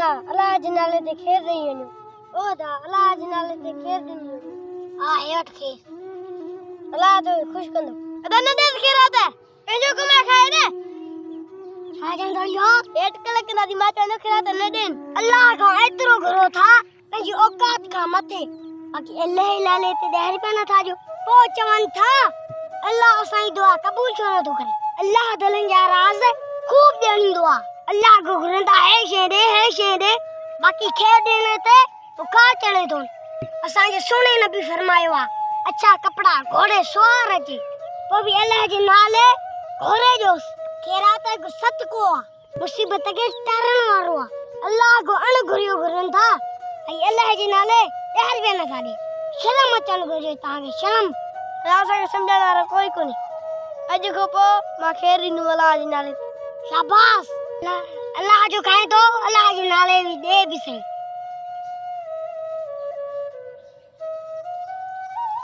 ادا الله جي نالي تي خير ڏئي وڃو. او ادا الله جي نالي تي خير ڏني وڃي. ها هي وٺ خير. الله توکي خوش ڪندو. ادا نه ڏيس خيرات پنهنجو ڪمائي کائي نه. ڇا چوندو اهو؟ اٽڪل ڪندا ٿي مان چوندو خيرات نه ڏين. الله کان ايترو گهرو ٿا پنهنجي اوقات کان مٿي باقي الله جي نالي تي ڏهه رپيا نٿا ڏيو. پوء چون ٿا الله اسان جي دعا قبول ڇو نٿو ڪري. الله دلن جا راز خوب ڄاڻيندو آ. الله کان گهرن ٿا هي شيء ڏي هي شيء ڏي باقي خير ڏيڻ تي بخار چڙهي ٿو. اسان جي سهڻي نبي فرمايو آ اڇا ڪپڙا گهوڙي سوار اچي پوء به الله جي نالي گهوري ڏيوس. خيرات هڪ صدقو آ. مصيبت کي ٽارڻ وارو آ. الله کان اڻ گهريو گهرن ٿا ۽ الله جي نالي ڏهه رپيا نٿا ڏين. شرم اچڻ گهرجي توهان کي شرم. الله اسان کي سمجهائڻ وارو ڪوئي ڪونهي. اڄ کان پوء مان خير ڏيندم الله جي نالي تي. شاباس الله جو کائين ٿو الله جي نالي ڏي به سهي.